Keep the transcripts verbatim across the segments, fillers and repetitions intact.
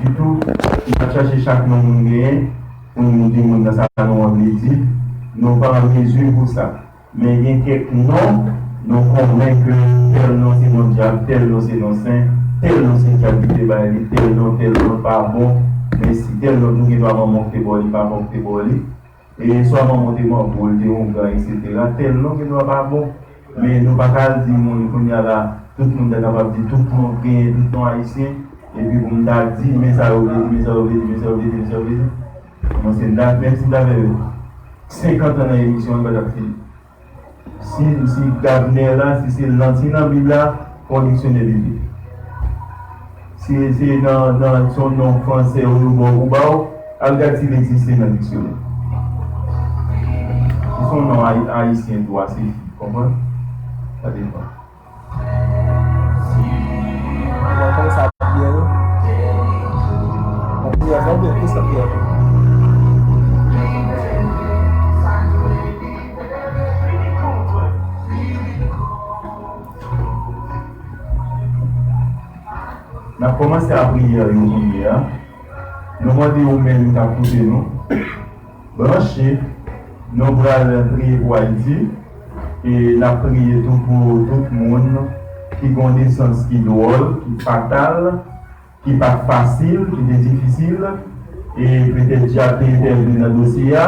ditou. Nou pa chache chak non moun genyen pou nou di moun nan sa non an vle di. Nou pa an mezi pou sa. Men gen kèk non, nou konnen ke tèl non se non dyab, tèl non se non sen, tèl non se dyab ki te bay li, tèl non, tèl non pa bon. Men si tèl non tou gen dwa manman w ki te ba w li, papa w ki te ba w li. E swa manman w te manbo l, te oungan, etsetera. Tèl non gen dwa pa bon. Men nou pa ka al di moun kounye a la, tout moun ta kapab di tout non genyen, tout non ayisyen. Epi pou m ta di, men sa yo vle di, men sa yo vle di, men sa yo vle di, men sa yo vle di. Mwen se dat, menm si m ta fè senkant an nan emisyon an, li pa t ap fini. Si, si Gabner la, si se lanti nan Bib la, pran diksyonè biblik. Si se nan, nan son non franse yo yo ba w pou ba w, al gad si l egziste nan diksyonè. Si se yon non ay- ayisyen tou a, se fi, konprann? Sa depann. Bon, kòman sa, Pierre? Bon, Pierre, sa oubyen Christophe Pierre? N ap kòmanse a priyè yo kounye a. Nou mande ou menm k ap koute nou, branche. Nou pral priye pou Ayiti. E n ap priye tou pou tout moun ki gen yon nesans ki dwòl, ki fatal, ki pa t fasil, ki te difisil, e petèt dyab te entèvni nan dosye a,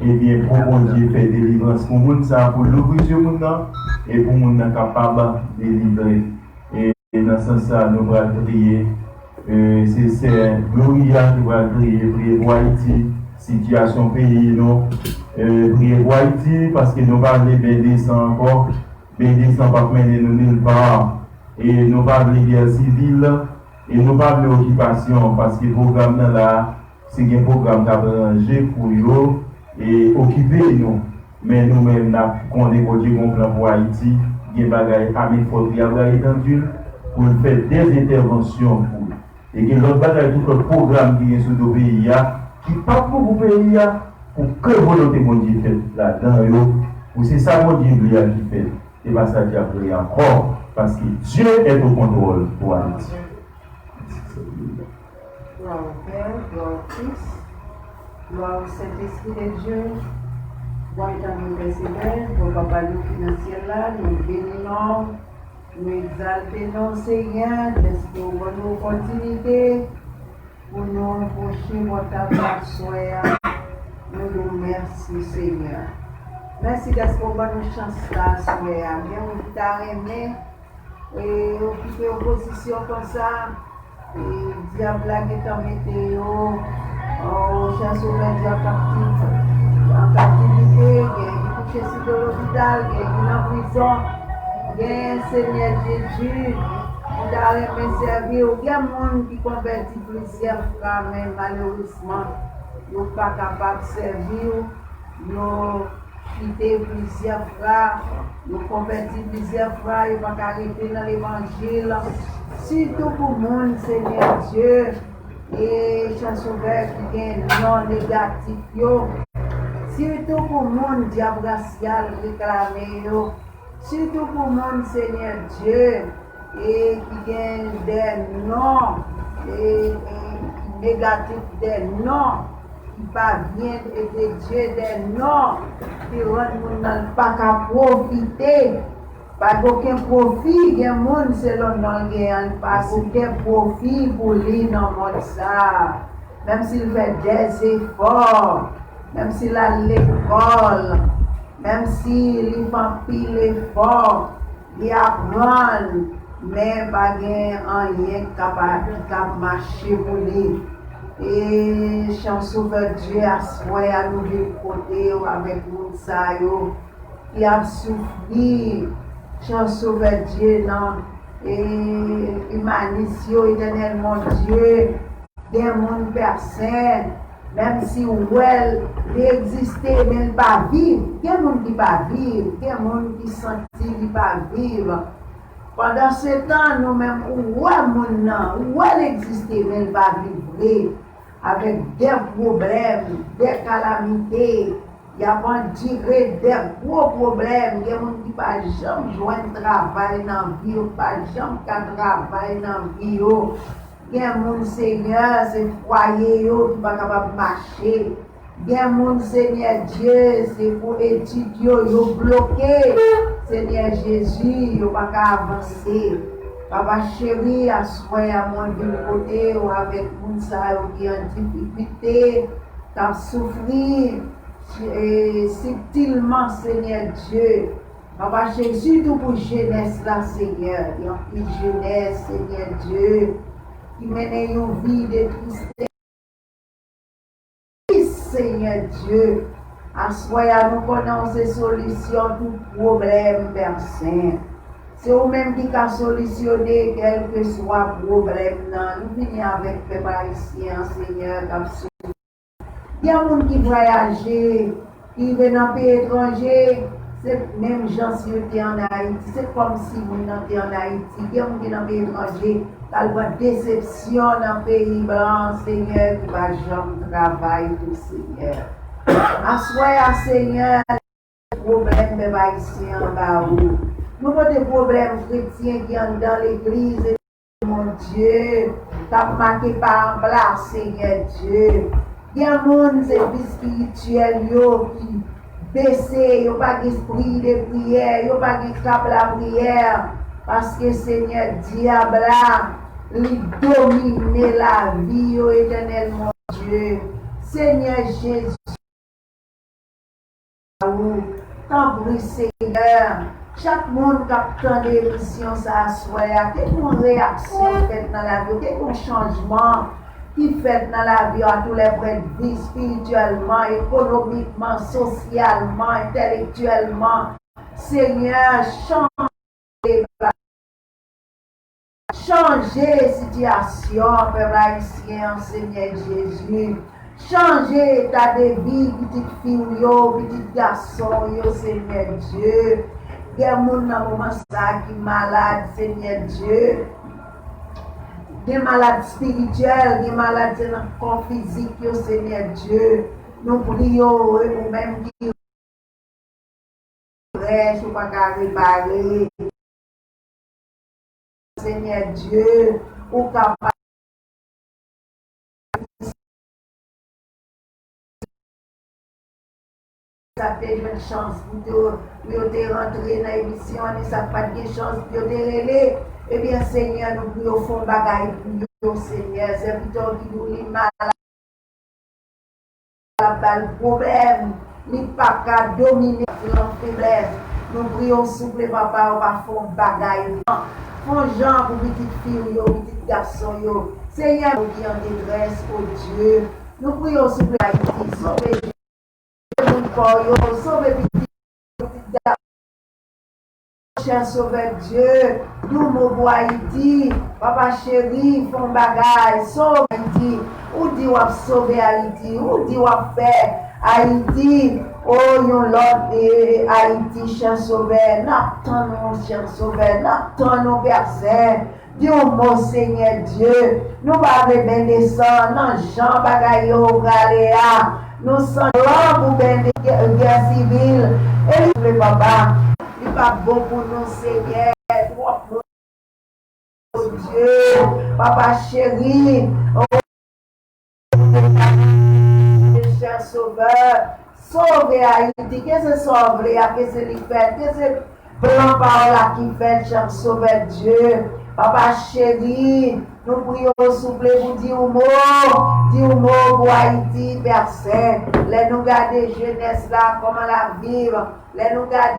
ebyen, pou Bondye fè delivrans pou moun sa a, pou l louvri zye moun nan, e pou moun nan kapab delivre. E nan sans sa a, nou pral priye. E se sè Gloria ki pral priye, priye pou Ayiti, sitiyasyon peyi nou. E priye pou Ayiti, paske nou pa vle bende san ankò. Bende san p ap mennen nou nilpa. E nou pa vle gè sivil. E nou pa vle okipasyon, paske pwogram nan la, si gen pwogram k ap ranje pou yo e okipe nou. Men nou menm, n ap konnen Bondye gen yon plan pou Ayiti, gen bagay a men fòt li, Abraye tande l, pou l fè dèz entèvansyon pou li. E gen lòt bagay, tout lòt pwogram ki gen sou do peyi a, ki p ap bon pou peyi a, pou ke volonte Bondye fèt ladan yo, pou se sa Bondye vle a ki fèt, e pa sa dyab vle ankò, paske Dieu est au contrôle pou Ayiti. Glwa o Pè, glwa o Kris, glwa o Sentespri de Dye, glwa etènèl Pè Selès, glwa Papa nou ki nan syèl la, nou beni non w, nou egzalte non w, Senyè, dèske w ban nou opòtinite pou nou pwoche bò tab la aswè a. Nou di w mèsi, Senyè. Mèsi dèske w ban nou chans la aswè a. Gen moun ki ta renmen e okipe opozisyon konsa. E dyab la gentan mete yo, o, chè sovè di an kaptiv-, an kaptivite, gen ki kouche sou do lopital, gen ki nan prizon, gen Senyè Jezi, ki ta renmen sèvi w, gen moun ki konvèti plizyè fwa, men malerezman, yo pa kapab sèvi w, yo chite plizyè fwa, yo konvèti plizyè fwa, yo pa ka rete nan levanjil. Sitou pou moun, Senyè Dye, e chè sovè ki gen non negatif yo. Sitou pou moun dyab rasyal reklame yo. Sitou pou moun, Senyè Dye, e ki gen de non, e, e negatif, de non ki pa vyen de Dye, de non ki rann moun nan pa ka pwofite. Pa gen okenn pwofi, gen moun selon non l gen an, li pa gen okenn pwofi pou li nan mond sa a. Menm si l fè dè zefò, menm si l al lekòl, menm si li fè anpil efò, li aprann, men pa gen anyen k ap, ki k ap mache pou li. E chè sovè Dye, aswè a nou vin kote w avèk moun sa yo ki ap soufri, chè sovè Dye, nan, e, imanis yo, Etènèl Bondye. Gen moun pèsen, menm si w wè l, li egziste, men l pa viv. Gen moun ki pa viv, gen moun ki santi li pa viv. Pandansetan, nou menm, ou wè moun nan, ou wè l egziste, men l pa viv vre. Avèk de pwoblèm, de kalamite, y ap andire de gwo pwoblèm. Gen moun ki pa janm jwenn travay nan vi yo, ki pa janm ka travay nan vi yo. Gen moun, Senyè, se fwaye yo ki pa kapab mache. Gen moun, Senyè Dye, se pou etid yo, yo bloke. Senyè Jezi, yo pa ka avanse. Papa cheri, aswè a mwen vin kote w avèk moun sa yo ki an difikilte, k ap soufri, e, sibtilman, Senyè Dye. Papa cheri, sitou pou jenès la, Senyè. Gen anpil jenès, Senyè Dye, ki mennen yon vi de tristès. Senyè Dye, aswè a nou konnen w se solisyon tout pwoblèm, Pè Sen. Se ou menm ki ka solisyone kèlkeswa pwoblèm nan. Nou vini avèk pèp ayisyen an, Senyè, k ap soufri. Gen moun ki vwayaje, ki rive nan peyi etranje, se menm jan si yo te ann Ayiti. Se kòmsi moun nan te ann Ayiti. Gen moun ki nan peyi etranje, k al pran desepsyon nan peyi blan, Senyè, ki pa janm travay tou, Senyè. Aswè a, Senyè, pwoblèm pèp ayisyen an ba ou. Nou pote pwoblèm kretyen ki anndan legliz, Bondye, k ap make pa an pla, Senyè Dye. Gen moun, se vi espirityèl yo ki bese, yo pa gen espri de priyè, yo pa gen kab lapriyè, paske, Senyè, dyab la, li domine lavi yo, Etènèl Bondye. Senyè Jezi, ou. Tanpri, Senyè, chak moun k ap tande emisyon sa a aswè a, ke gen yon reyaksyon fèt nan lavi yo, ke gen yon chanjman ki fèt nan lavi yo, a tou lè pwen de vi, espirityèlman, ekonomikman, sosyalman, entèlektyèlman. Senyè, chanje Chanje sitiyasyon pèp ayisyen an, Senyè Jezi. Chanje eta de vi pitit fi w yo, pitit gason w yo, Senyè Dye. Gen moun nan moman sa a ki malad, Senyè Dye. Gen malad espirityèl, gen malad se nan kò fizik yo, Senyè Dye. Nou priye w, ou menm ki brèch ou pa ka repare. Senyè Dye, ou kapab. Sa te jwenn chans pou yo, pou yo te rantre nan emisyon an, ni sa k pa t gen chans pou yo te rele. Ebyen, Senyè, nou priye w fè yon bagay pou yo, Senyè. Sèvitè w ki di w li malad. L ap ba l pwoblèm, li p ap ka domine l an feblès. Nou priye w, souple, Papa, ou va fè yon bagay. Fè yon jan pou pitit fi w yo, pitit gason yo. Senyè, nou ki an detrès, o Dye. Nou priye w, souple, Ayiti, sove moun pa w yo, sove pitit, pitit gason. Chè Sovè Dye, di yon mo pou Ayiti. Papa cheri, fè yon bagay, sove Ayiti. Ou di w ap sove Ayiti, ou di w ap fè Ayiti, o, yon lòt, e, Ayiti, chè Sovè. N ap tann ou, chè Sovè, n ap tann ou, Pè Sen. Di yon mo, Senyè Dye. Nou pa vle ben desann nan jan bagay yo prale a. Nou santi lan pou ben de gè, gè sivil. E li vle, Papa. Li p ap bon pou nou, Senyè. Twòp moun, Dye. Papa cheri. Chè Sovè, sove Ayiti, ke se sa w vle a, ke se li fèt, ke se plan pa w la ki fèt, chè Sovè Dye. Papa cheri, nou priye w souple pou di yon mo, di yon mo pou Ayiti, Pè Sen. Lè nou gade jenès la, kòman l ap viv, lè nou gade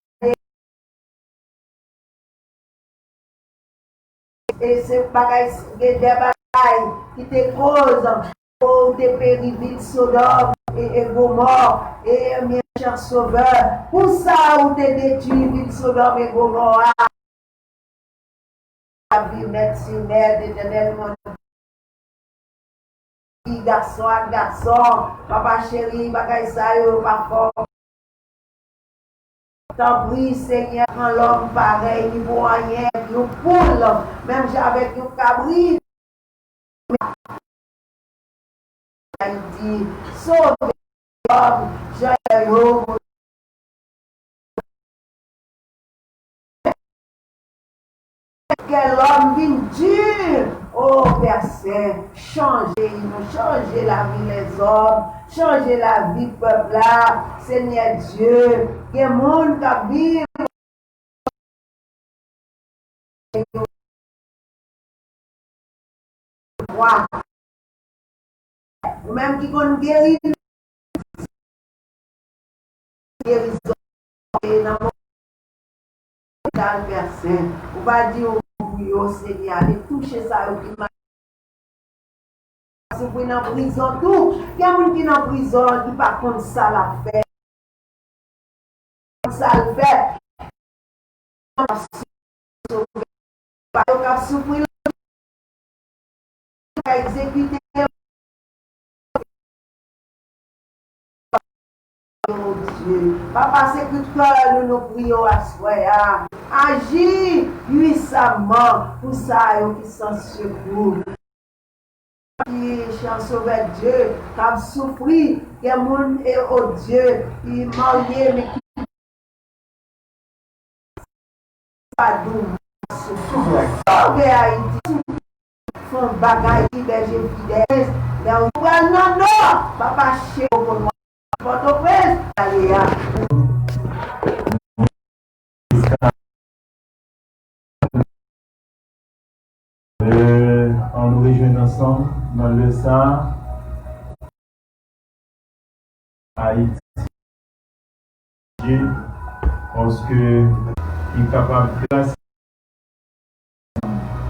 E se bagay, gen de bagay ki te koz, o, ou te peri vil Sodòm e, e Gomò, e, ebyen, chè Sovè, pou sa ou te detwi vil Sodòm e Gomò a. Ap viv nèt si nèt, Etènèl, mon Dye, gason ak gason, papa cheri, bagay sa yo pa fè w. Tanpri, Senyè, pran lòm parèy li pou anyen, yon poul, menm jan avèk yon kabrit. Ayiti, sove lòm, jan yo. Kè lòm vin di, o, Pè Sen. Chanje peyi nou, chanje lavi lèzòm, chanje lavi pèp la. Senyè Dye, gen moun k ap viv Ou menm ki konn geri, gerizon, e nan moman ou va di ou pou yo, Senyè, ale touche sa yo ki mal. Soufri nan prizon tou. Gen moun ki nan prizon an ki pa konn sa l ap fè. Sa l fè. Pa yo k ap soufri la, ka egzekite. Oh Dye, Papa, se kri kè nou, nou priye w aswè a. Aji pwisamman pou sa yo ki san sekou. Ki chan Sovè Dye k ap soufri, gen moun, e, o Dye, ki marye, men ki pa dou. Sovè Ayiti, fè yon bagay ki bèje fidèl. Lè ou pral nan nò, Papa, che o konn Pòtoprens, ale a. Euh, ann nou rejwenn ansanm nan lè sa a. Ayiti, paske li kapab gras